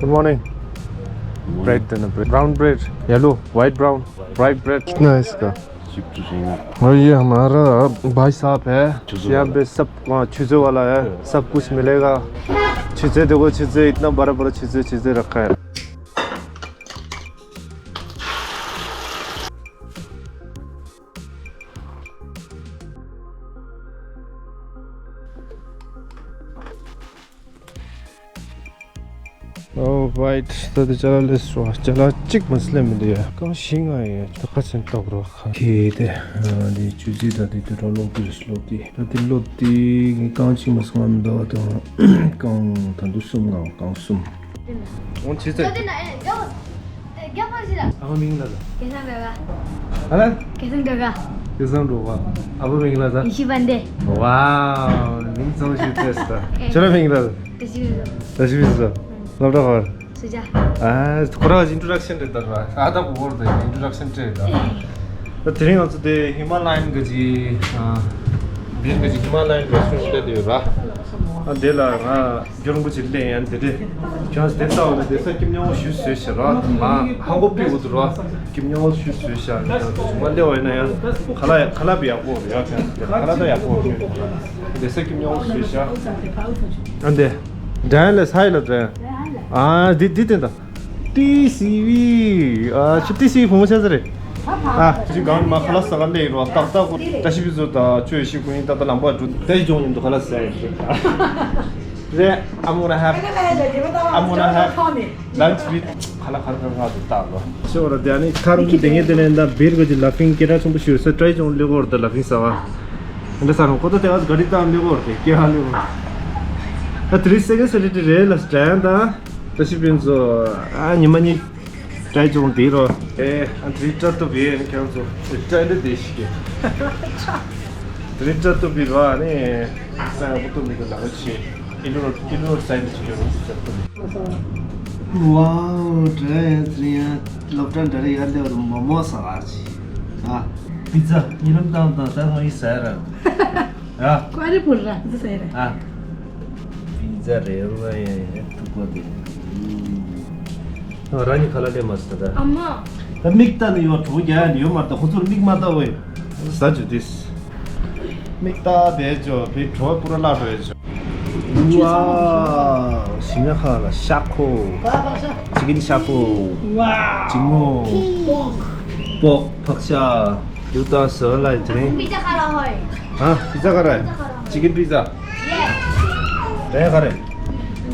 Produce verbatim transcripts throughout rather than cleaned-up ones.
Good morning. Bread देना, bread. Brown bread, yellow, white brown, brown bread. कितना है इसका? और ये हमारा भाई साहब है, यहाँ पे सब, वहाँ चूजे वाला है, सब कुछ मिलेगा। चूजे देखो, चूजे, इतना बड़ा बड़ा चूजे, चूजे रखा है। Alright, ད་དེ་ཅ་ལག་ལས་སོ། ཅ་ལག་གཅིག་མ་སླེབས་མི་འདུག་ཡ། གང་ཤེས་ང་ཡ། ད་ཁ་སེམས་ཏོག་རོ་ཁ། ཁེ་དེ་ཨ་དེ་ཆུ་ཚོད་ད་དེ་དུ་རོ་ལོག་དེ་རེས་ལོག་དེ་ད་དེ་ལོག་དེ་གང་ཅིག་མ་སོང་ང་མི་འདུག་ད་གང་ད་དུ་གསུམ་ང་གང་གསུམ། འོང་ཆི་ཚེ། ཨ་མ་མིང་ལ་ལ། ཨ་ལ། སྐལ་བཟང་སྒྲོལ་དཀར། སྐལ་བཟང་སྒྲོལ་དཀར། ཨ་ཕ་མིང་ལ་ལ། ཡེ་ཤེས་དཔལ་ལྡན། ཝའོ། མིང་ཚང་ཞིག་བཙལ་སོང་། ཁྱོད་ར་མིང་ལ་ལ། བཀྲ་ཤིས་ཕུན་ཚོགས། བཀྲ་ཤིས་ཕུན་ཚོགས། སློབ་གྲྭ་ག་རེ། སུ་ཇ། ཨ་ཁོ་ར་ཨིན་ཊྲོ་ཌག་ཤན་རེད་ད་ར། ཨ་ད་གོ་བོར་ད་ཨིན་ཊྲོ་ཌག་ཤན་རེད་ད། ད་དེ་རིང་ང་ཚོ་དེ་ཧི་མ་ལ་ཡན་གི་ཅི་ཨ་དེ་གི་ཅི་ཧི་མ་ལ་ཡན་རེ་སི་ཊོ་རེན་ཊ་དེ་ཡོད་ར། ཨ་དེ་ལ་ང་རྒྱུན་རིང་པོ་ཅིག་སླེབས་ཡིན། དེ་དེ་ཁྱོད་དེ་ལྟ་བ་ལ་དེ་ས་ཁྱིམ་ཉོ་ཞུ་ཟོས་ཤག་ར། ང་ཧང་གོ་པི་འུ་དུ་ར་ཁྱིམ་ཉོ་ཞུ་ཟོས་ཤག་ང་སླེབས་པ་ཡིན་ན་ཡང་ཁ་ལག་ཁ་ལག་པ་ཡག་པོ་རེད་ཡ། ཁྱོད་ཁ་ལག་ད་ཡག་པོ་རེད། དེ་ས་ཁྱིམ་ཉོ་ཞུ་ཟོས་ཤག་ཨ་འདི་འདྲ་ཡིན་ལ་ས་ཡི་ལ་འདྲ་ཡིན། ཨ་འདི་འདི་དེ་འདྲ། ཏི་སི་ཝི། ཨ་ཁྱོད་ཏི་སི་ཝི་བུ་མོ་ཆགས་ས་རེད། ཨ་ཁྱོད་གང་མ་ཁ་ལག་ཟ་ག་སླེབས་རོགས། ཏག་ཏག་ཁོ་བཀྲ་ཤིས་ཕུན་ཚོགས་དང་ཁྱོད་ཤི་ཁོ་ཡིན། ཏག་ཏག་ལམ་བར་འགྲོ་དེ་ཡོང་ཡིན་འདུག་ཁ་ལག་ཟ་ཡིན་རེད། I'm gonna have, I'm gonna have lunch with ཁ་ལག་ཁ་ལག་ཁ་ལག་ཏུ་ཏག་ལོ། ཤི་བ་ར་དེ་ཨ་ནི་ཁ་རུ་དེ་ངས་དེ་ནས་ད་བེར་གོ་ཅི་ལ་ཕིང་ཀེ་ར་ཆུང་པོ་ཤི་ས་ཏྲའི་ཅུང་ལེ་གོར་ད་ལ་ཕིང་ས་བ། འདི་ས་རུང་ཁོ་ད་དེ་བ་ག་རི་ཏང་ལེ་གོར་དེ་ཀེ་ཧ་ལེ་གོར། ད་དེ་རིང་སེ་ཀེན་ཌ་སེ་ཊར་ཌེ་རེད་ལ་སྟྲན་ད། བཀྲ་ཤིས་ཕུན་ཚོགས། ཨ་ཉི་མ་གཉིས་ཏྲའི་ཅུང་དེ་རོ། ཨེ་ཨ་དེ་རིང་སྐྲ་གཏུབ་པའི་ཁྱེད་ཚོ་ཨེ་སྐྲ་འདི་བདེ་ཞིག་གི། དེ་རིང་སྐྲ་གཏུབ་པའི་རོ། ཨ་ནི་ས་ཡག་པོ་གཏུབ་མི་འདུག་ལག་པ་ཆེ། ཨིན་ཌོར་ཨིན་ཌོར་སའིཌ་ཅིག་ཡོད་རུང་ཅིག་གཏུབ། ཝའོ། དྲན་ཡང་དེ་རིང་ཡང་སློབ་གྲྭ་འདྲ་རེ་ཡར་སླེབས་རུང་མོག་མོག་ཟ་ག་ཅིག་ཨ། པི་ཛ་ཉི་ལམ་བཏང་བཏང་ད་ང་ཡི་ཟ་ར། ཡ། ཀ་རི་པུར་ར་ཟེར་ར། ཨ། པི་ཛ་རེ་བ་ཡ་ཡ་ཐུག་པ་དེ། ཨུམ། རང་ཉིད་ཁ་ལག་ལས་མ་ཟ་ད། ཨ་མ། ད་མིག་ལྟ་ནི་ཡོད་གྲོགས་རྒྱ་ཡ་ནི་ཡོད་མ་ད་ཁོ་ཚོར་མིག་མ་ལྟ་བས། ཟ་རྒྱུ་དེས། མིག་ལྟ་བས་ཇོ་བའི་གྲོགས་པོ་ར་ལ་འགྲོ་ཡ་ཇོ། ཝའོ། ཞིམ་ཡ་ཁ་ལ་ཤ་ཁོ། ཅི་ཀིན་ཤ་ཁོ། ཅི་མོ། པོག་ཕག་ཤ། ཡུ་ཏ་སོ་ལ་ཅི་རིང་། ཧ། པི་ཛ་ག་རེ། ཅི་ཀིན་པི་ཛ། རེ་ག་རེ།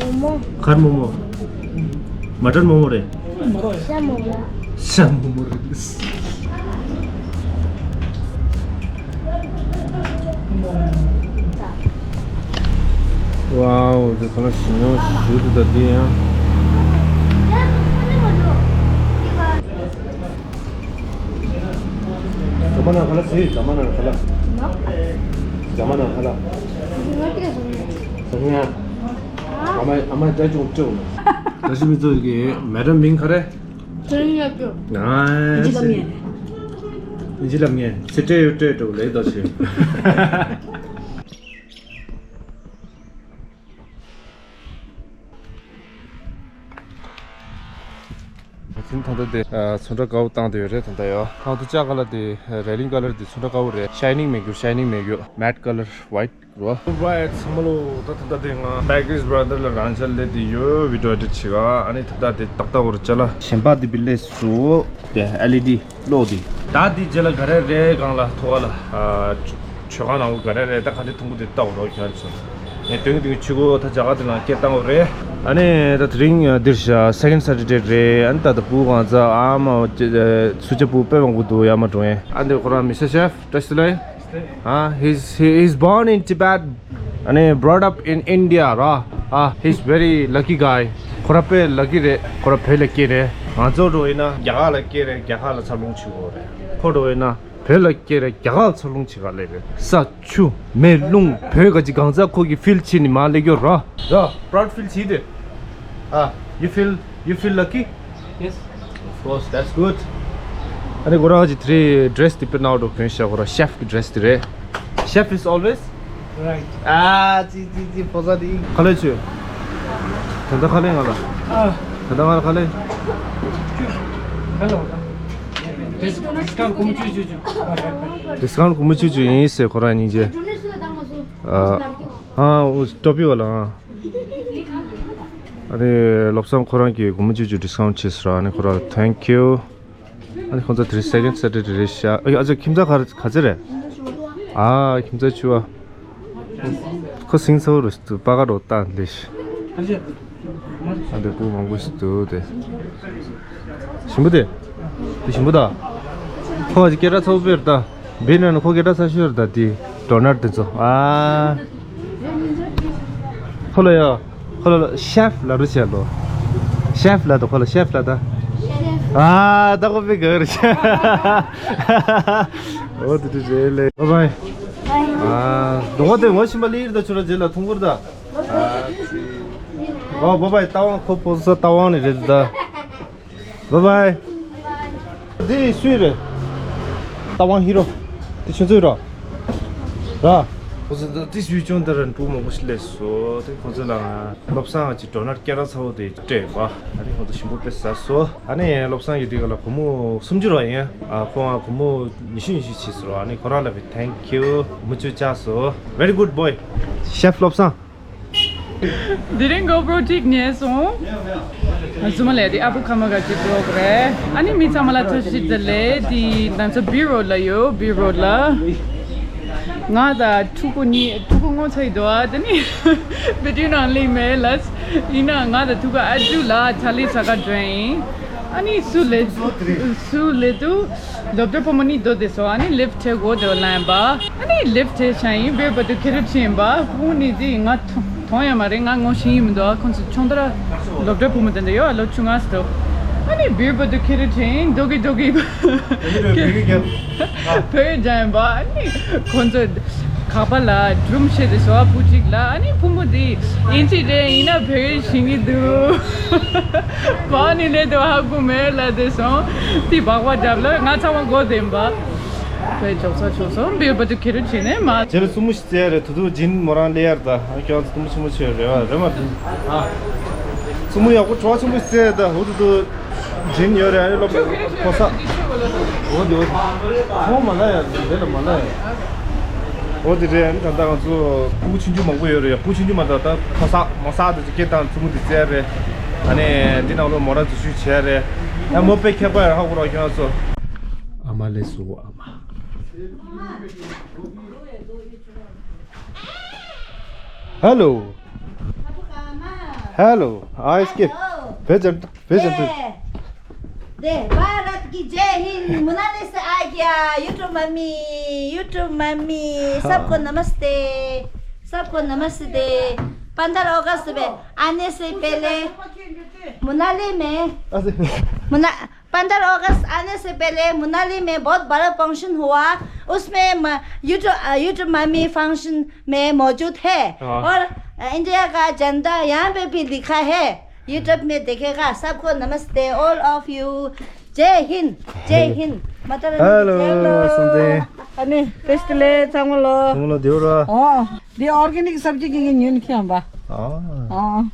མོ་མོ། གར་མོ་མོ། མ་ཏར་མོ་མོ་རེད། ཤ་མོ་མོ། ཤ་མོ་མོ་རེད། ཝའོ། དེ་ཁོ་ན་ཞིམ་ཉམས་ཞུ་དུ་ད་དེ་ཡང་། ཛ་མ་ན་ཁ་ལ་ཟེར། ཛ་མ་ན་ཁ་ལ། ཛ་མ་ན་ཁ་ལ། ཟ་ཉ། ཨ་མ་ཨ་མ་ད་ཅུང་སྤྲེའུ་ན། བཀྲ་ཤིས་ཕུན་ཚོགས་ཀྱི་མེ་ཌམ་མིང་ག་རེ། ཨ་ཨིན་ཇི་ལབ་ཉན། ཨིན་ཇི་ལབ་ཉན། སི་ཏྲེ་ཡོ་ཏྲེ་ཏོ་ལེ་ཏོ་ཤི། ང་ཚོ་ད་ལྟ་དེ་ཚོན་ཁྲ་དཀར་པོ་བཏང་བསྡད་ཡོད་རེད། ད་ལྟ་ཡོ་ཁང་དུ་ལྕགས་ཀ་ལར་དེ་རེ་ལིང་ཀ་ལར་དེ་ཚོན་ཁྲ་དཀར་པོ་རེད། ཤའི་ནིང་མེད་རྒྱུ། ཤའི་ནིང་མེད་རྒྱུ། མེཊ་ཀ་ལར་ཝའིཊ་རོ། རའིཊ་ཚང་མ་ལོ། ད་ད་ལྟ་དེ་ང་མེག་ནིས་བྷ་ར་དར་ལ་རང་འཇགས་སླེབས་དེ་ཡོ་བི་ཌིའོ་ཨེ་ཌིཊ་བྱེད་ག་ཨ་ནི་ད་ལྟ་དེ་ཏག་ཏག་བོར་ཅ་ལ་གཞན་པ་དེ་བི་ལེ་སུ་དེ་ཨེལ་ཨི་ཌི་གློག་དེ། ད་དེ་རྗེས་ལ་ག་རེ་རེད་གང་ལ་ཐོག་ལ་ཨ། མཆོད་ཁང་ནང་ལ་ག་རེ་རེད། ད་ག་འདྲ་ཐུང་གུ་དེ་ལྟ་བ་རོགས་ཁྱོད་ཚོ། ངས་དོན་གྱི་དོན་གྱི་ཆུ་གོ་ད་རྒྱ་གར་དེ་ནང་སྐད་བཏང་བ་རེད། ཨ་ནི་ད་དེ་རིང་འདིར་ཤ་སེ་ཀེན་ཌ་སེ་ཊར་ཌེ་རེད། ཨ་ནི་ད་ད་སྤུ་གང་ཚ་ཨ་མ་སུ་ཇ་སྤུ་དཔེ་མང་པོ་འདུག་ཡ་མ་འགྲོ་ཡིན། ཨ་འདི་ཁོ་རང་མི་སེ་ཤེཕ་བཀྲ་ཤིས་བདེ་ལེགས། ཨ་he's he is born in Tibet ཨ་ནི་brought up in India ར། ཨ་he's very lucky guy ཁོ་རང་དཔེ་ལ་ཀི་རེད། ཁོ་རང་བོད་ལ་སྐྱེས་རེད། ང་ཚོ་འགྲོ་ཡིན་ན་རྒྱ་གར་ལ་སྐྱེས་རེད། རྒྱ་གར་ལ་འཚར་ལོངས་བྱེད་དགོས་རེད། ཁོ་འགྲོ་ཡིན་ན། བོད་ལ་སྐྱེས་རེད། རྒྱ་གར་འཚར་ལོངས་བྱེད་ག་སླེབས་རེད། ས་ཆུ་མེ་རླུང་བོད་ག་ཅིག་གང་ཚ་ཁོ་གི་ཕིལ་བྱེད་ནི་མ་སླེབས་ཡོད་ར། ར་proud feel བྱེད་དེ། ཨ་you feel you feel lucky? Yes. Of course, that's good. ཨ་ནི་ཁོ་རང་གི་དེ་རེད་ཌི་རེ་སི་དེ་དཔེ་ནའོ་འགྲོ་གོན་ཤག་ཁོ་རང་ཤེཕ་གི་ཌི་རེ་སི་དེ་རེད། Chef is always right. ཨ་ཙི་ཙི་ཙི་ཕོ་ས་དེ་ཁ་ལས་ཆོས། ད་ལྟ་ཁ་ལས་ང་ལ། ཨ། ད་ང་ལ་ཁ་ལེ། ཧེ་ལོ། ཌིས་ཌིས་ཀའུན་ཊི་གོ་མི་ཆུ་ཆུ་ཆུ། ཌིས་ཀའུན་ཊི་གོ་མི་ཆུ་ཆུ་ཡིན་ཟེར་ཁོ་རང་སྙིང་རྗེ། ཨ་ཨ་ཊོ་པི་ཝ་ལ་ཨ། ཨ་རེ་བློ་བཟང་ཁོ་རང་གིས་གོ་མི་ཆུ་ཆུ་ཌིས་ཀའུན་ཊི་བྱས་ཟེར། ཨ་ནི་ཁོ་རང་ཐེང་ཀིའུ། ཨ་ནི་ཁོང་ཚོ་དེ་རིང་སེ་ཀེན་ཌི་སེ་ཊར་ཌེ་རེད་ཤག་ཨ་ཅག་ཁྱིམ་ཚང་ག་ག་ཚོད་རེད། ཨ་ཁྱིམ་ཚང་ཆུ་བ། ཁོ་སིང་ཚ་བོ་རེད་འདུག་པ་ག་རོ་ཏང་ལེ་ཤི། ཨ་འདི་བུ་མང་པོ་ཞིག་འདུག་དེ། ཞིམ་པོ་དེ། དེ་ཞིམ་པོ་ད། ཁོ་ཨ་ཅག་སྐད་གྲགས་ཚ་བོ་དཔེ་རེད་ད། བེ་ན་ནི་ཁོ་སྐད་གྲགས་ཚ་ཤོས་རེད་ད་དེ། ཌོ་ནཊ་དེ་ཚོ་ཨ། ཁོ་ལ་ཡ། ཁོ་ལ་ཤེཕ་ལབ་རོགས་བྱས་ལོ། ཤེཕ་ལབ་དང་ཁོ་ལ་ཤེཕ་ལབ་དང་། ཨ་ད་ཁོ་པི་ག་རེ་བྱས། འོ་དེ་དེ་རེད་ལེ། བྷའི་བྷའི། ཨ་ད་ཁོ་དེ་ངོ་ཤེས་པ་ལི་རེད་ད། ཁྱོད་རང་རྗེས་ལ་ཐུང་གུར་ད། ཨ་ཙི། འོ་བྷའི་བྷའི། ཏ་ཝང་ཁོ་ཕོ་ས་ཏ་ཝང་ནས་རེད་ད། བྷའི་བྷའི། འདི་སུའི་རེད། ཏ་ཝང་ཧི་རོ། འདི་ཁྱོད་ཚོའི་རོ། ར། ཁོ་ཚོ་འདི་སུའི་ཅུང་ད་ར་འབྲུ་མང་པོ་ཞིག་སླེབས་སོང་། དེ་ཁོ་ཚོ་ལ་བློ་བཟང་གི་ཌོ་ནཊ་སྐད་གྲགས་ཚ་བོ་དེ་སྤྲད་པ། ཨ་ནི་ཁོ་ཚོ་ཞིམ་པོ་དཔེ་ཟ་སོང་། ཨ་ནི་བློ་བཟང་གི་དེ་ག་ལ་སྒོར་མོ་སུམ་ཅུ་ར་ཡིན། ཨ་ཁོ་ང་སྒོར་མོ་ཉི་ཤུ་ཉི་ཤུ་བྱས་སོང་། ཨ་ནི་ཁོ་རང་ལ་བི་ཐེང་ཀིའུ། སྒོར་མོ་བཅུ་བཅག་སོང་། Very good boy. ཤེཕ་བློ་བཟང་། དེ་རིང་གོ་པྲོ་གཅིག་ཉལ་སོང་། ཨ་ཙུ་མ་ལས་དེ་ཨ་ཕོ་ཁ་མ་ག་ཅིག་པྲོ་ག་རེ། ཨ་ནི་མི་ཚང་མ་ལ་ཐུགས་རྗེ་ཆེ་ལེ། དེ་ང་ཚོ་བི་རོ་ལ་ཡོད། བི་རོ་ལ། ང་དང་ཕྲུ་གུ་གཉིས། ཕྲུ་གུ་ངོ་ཚ་ཡི་འདུག་ཨ་དེ་ནི་བི་ཌིའོ་ནང་ལིང་མེད་ལ། ཡིན་ན་ང་དང་ཕྲུ་གུ་ཨ་ཇུ་ལ་ཆ་ལི་ས་ག་འགྲོ་ཡིན། ཨ་ནི་སུ་ལེ་སུ་ལེ་དུ། ཌོག་ཊར་བུ་མོ་ནི་སྡོད་དེ་སོ། ཨ་ནི་ལིཕ་ཊི་ཁྲིད་དགོས་དེ་ལ་ཡིན་པ། ཨ་ནི་ལིཕ་ཊི་ཁྲིད་ཤ་ཡིན་བེར་བ་དུ་ཁེ་རུ་ཕྱིན་པ། ཁོང་ནི་དེ་ང་མཐོང་ཡ་མ་རེད། ང་ངོ་ཤེས་ཡིན་མི་འདུག་ཁོང་ཚོ་ཆུང་དར་ཌོག་ཊར་བུ་མོ་དེ་འདྲ་ཡོད། ཨ་ལོ་ཆུང་ང་སྟོ། ཨ་ནི་བེར་བ་དུ་ཁེ་རུ་ཕྱིན་འདོག་གི་འདོག་གི་བེར་གྱི་ཡིན་པ། ཨ་ནི་ཁོང་ཚོ་ཁ་པ་ལ་སྒྲུང་བཤད་དེ་སོ། ཨ་བུ་གཅིག་ལ་ཨ་ནི་བུ་མོ་དེ་ཨིན་ཇི་རེད། ཡིན་ན་བེར་གྱི་ཤེས་ཀྱི་འདུག་བ་ནི་ལས་དུ་ཧ་གོ་མེད་ལ་དེ་སོང་། དེ་སྦག་སྦག་རྒྱབ་ལ་ང་ཚང་མ་གོ་དེ་འབའ། དཔེ་ཅོག་ཚ་ཆོག་སོང་། བེར་བ་དུ་ཁེ་རུ་ཕྱིན་ནས་མ། རྗེས་ལ་བཙུན་མོ་ཞིག་བཙལ་རེད། དུ་དུ་ཇིན་མོ་རང་ལས་ཡར་ད། ཨ་ཁྱོད་ཚོ་བཙུན་མོ་ཆེན་མོ་ཆེ་རེད་བ་རེད་མ་རེད། ཨ་བཙུན་མོ་ཡག་པོ་བྲོ་བ་ཆེན་པོ་ཞིག་བཙལ་ད། འུ་དུ་དུ་ཇིན་ཡོད་རེད། ཨ་ནི་སློབ་གྲྭ་ཕོ་གསར། འོ་དེ་འོ་དེ་ཁོང་མ་ལ་ཡ་འདི་ལ་མ་ལ་ཡ། འོ་དེ་རེད། ཨ་ནི་ད་ལྟ་ང་ཚོ་ཕྲུ་གུ་ཆུང་ཆུང་མང་པོ་ཡོད་རེད། ཕྲུ་གུ་ཆུང་ཆུང་མ་ད་ད་ཕོ་གསར་མོ་གསར་དུ་ཅིག་སྐད་བཏང་བཙུན་མོ་དེ་བཙལ་རེད། ཨ་ནི་འདི་ནང་ལོ་མོ་ར་འཛུལ་ཞུགས་བྱས་རེད། ཨ་མོ་དཔེ་མཁས་པ་ཡ་ཧ་གོ་ར་ཁྱོད་ཚོ། ཨ་མ་ལས་སུ་ཨ་མ། Hello. Hello. Hi, Skip. भेजन, भेजन तू। दे, दे, भारत की जय हिंद, मोनालिसा आ गया, YouTube mummy, YouTube mummy, सबको नमस्ते, सबको नमस्ते। पंद्रह अगस्त में आने से पहले मनाली में, अच्छा। मना-, पंद्रह अगस्त आने से पहले मनाली में बहुत बड़ा फंक्शन हुआ, उसमें म-, YouTube, अ, YouTube मम्मी फंक्शन में मौजूद है। हाँ। और, अ, इंडिया का झंडा यहाँ पे भी लिखा है, YouTube में देखेगा। सबको नमस्ते, all of you। जय हिंद, जय हिंद। माता रानी की जय। Hello, Sunday। अनि, त्यस्तोले चामल हो। चामल हो, देउरा। अँ, दे organic सब्जी के न्यून खिया बा। अँ। अँ,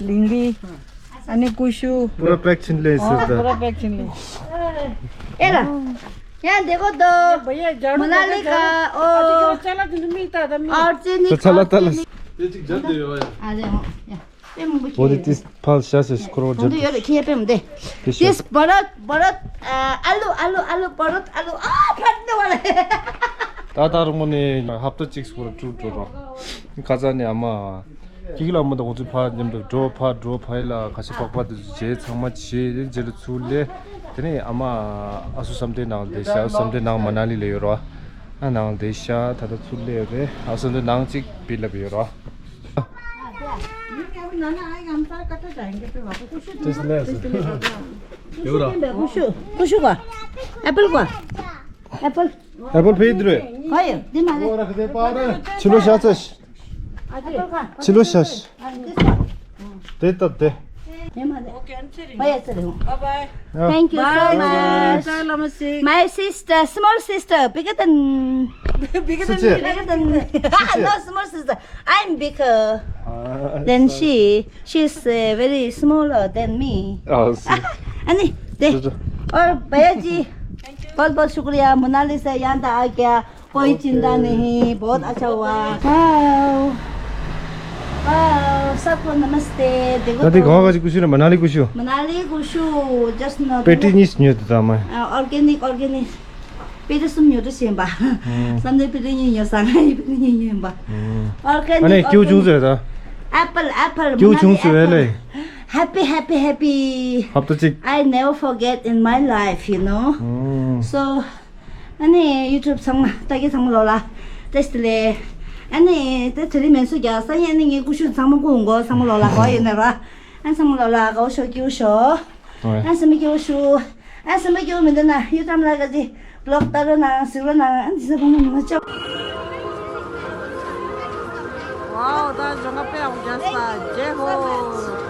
लिंगड़ी। अनि कुसु। पूरा pack छिन ले अँ, इसका। पूरा pack छिन ले। ए ला, यहाँ देखो तो, भैया, झाड़ू मनाली का, ओ, चला तुम मिलता था, मिलता। Organic, तो चला, चला। Organic। ये चीज जल्दी हो यार। आ जाओ, यहाँ। ए, मुझे वो तो तीस पाँच, छः से करोड़ जब तो ये रखिए पे मुझे। तीस। तीस बरत, बरत, आ, आलू, आलू, आलू, बरत, आलू, आ, फटने वाला है। ད་ད་རུང་ནས་ཧབ་ཏ་གཅིག་སྐོར་ཀྲུ་ཀྲུ་རོ། ཁ་ཚ་ནས་ཨ་མ། ཀི་ལ་མི་འདུག་ཁོང་ཚོ་ཕར་མཉམ་དུ་འགྲོ། ཕར་འགྲོ། ཕ་ཡི་ལ་ཁ་ཤས་པག་པ་དེ་ཚོ་བྱས་ཚང་མ་བྱས། དེ་རྗེས་ལ་ཚུར་སླེབས། དེ་ནས་ཨ་མ་ཨ་སུ་བསམ་གཏན་ནང་བསྡད་ཤག་ཨ་སུ་བསམ་གཏན་ནང་མ་ན་ལི་ལ་ཡོད་རོ། ཨ་ནང་བསྡད་ཤག་ད་ལྟ་ཚུར་སླེབས་རེད། ཨ་སུ་བསམ་གཏན་ནང་གཅིག་པི་ལབ་ཡོད་རོ། ཀུ་ཤུ། ཀུ་ཤུ་ག་ཨེ་པལ་ག་ཨེ་པལ། ཨེ་པལ་ཕེ་དུ་རེད། ག་ཡོད་འདི་མ་རེད། ཕྱི་ལོ་ཤ་ཚ་ཤ། ཨ་ཅེ། ཕྱི་ལོ་ཤ་ཤ། ཨ་འདི་ས། དེ་ལྟ་དེ། དེ་མ་རེད། ཨོ་ཀེ། ཨ་ནི་ཚེ་རིང་། Bye bye. Bye bye. Thank you so much. Bye. Bye. Bye. Bye. My sister, small sister, bigger than Bigger than me. Bigger than me. No, small sister. I'm bigger than she. She's uh, very smaller than me. Oh, see. Ani, de. और भैया जी, बहुत बहुत शुक्रिया। मोनालिसा याद आ गया। कोई चिंता नहीं, बहुत अच्छा हुआ। Wow. Wow, सबको नमस्ते। देखो ད་དེ་གང་ག་ཅིག་ཀུ་ཤུ་རེད། མ་ན་ལི་ཀུ་ཤུ། མ་ན་ལི་ཀུ་ཤུ། Just no. པེ་ཏི་གཉིས་ཉོས་འདུག་ད་མ། Organic, organic. པེ་ཏི་གསུམ་ཉོ་འདྲ་བྱས་པ། བསམ་ནས་པེ་ཏི་གཉིས་ཉོ་ས། ང་ཡི་པེ་ཏི་གཉིས་ཉོས་པ། Organic, ཨ་ནི་སྐྱེ་བོ་ཆུང་ཙེ་ད། Apple, apple. སྐྱེ་བོ་ཆུང་ཙེ་བས་ལེ། Happy, happy, happy. ཧབ་ཏ་ཅིག I never forget in my life, you know. So, ཨ་ནི་YouTube་ཚང་མ་ལྟ་མཁན་ཚང་མ་ལོ་ལ་བཀྲ་ཤིས་བདེ་ལེགས། ཨ་ནི་ད་དེ་རིང་མེ་སོ་རྒྱག་ས་ཡིན། ཨ་ནི་ངའི་ཀུ་ཤུ་ཚང་མ་བསྐུར་འགོ། ཚང་མ་ལོ་ལ་གོ་ཡིན་ནི་ར། ཨ་ཚང་མ་ལོ་ལ་གོ་ཤོ་ཀྱུ་ཤོ། ཨ་སེམས་སྐྱོ་ཤོ། ཨ་སེམས་སྐྱོ་མི་འདུག་ན་ཡུ་ཏམ་ལ་ག་ཅི་བློག་ལྟ་རོགས་གནང་། གཟིགས་རོགས་གནང་། ཨ་འདི་ས་གོང་མ་མ་ཆོག Wow, ད་ཇོ་ང་པེ་ཨོ་རྒྱ་ས་ཇེ་ཧོ།